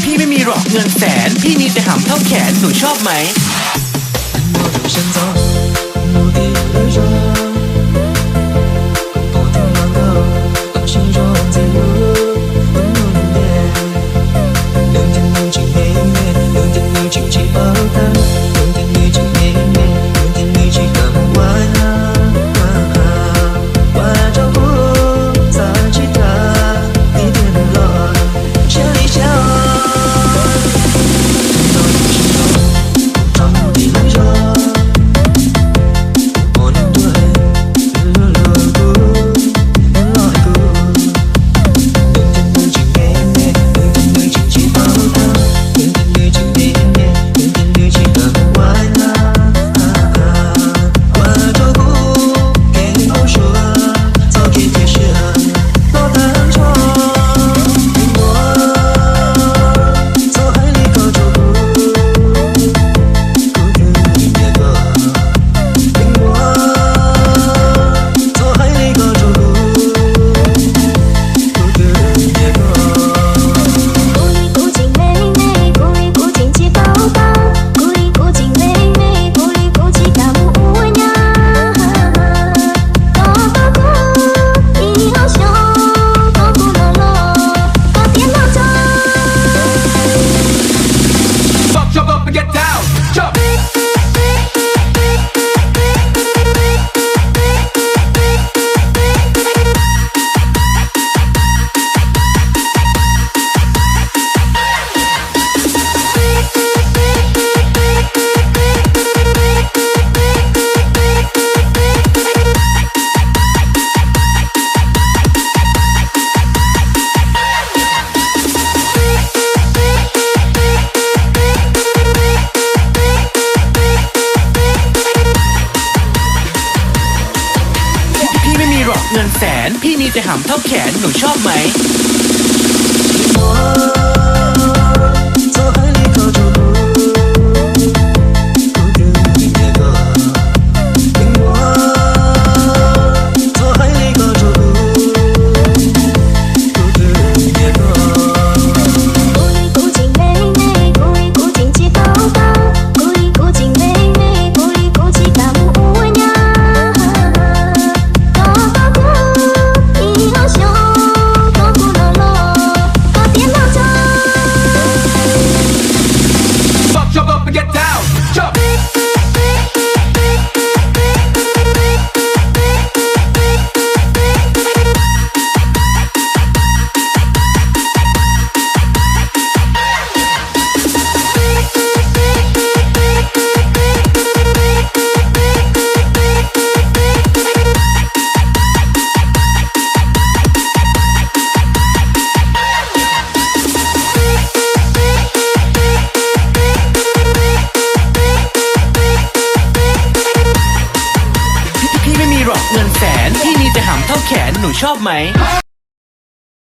พี่ไม่มีหรอกเงินแสน พี่มีแต่หำเท่าแขน หนูชอบไหม พี่ไม่มีหรอกเงินแสน พี่มีแต่หำเท่าแขน หนูชอบไหม พี่ไม่มีหรอกเงินแสน พี่มีแต่หำเท่าแขน หนูชอบไหม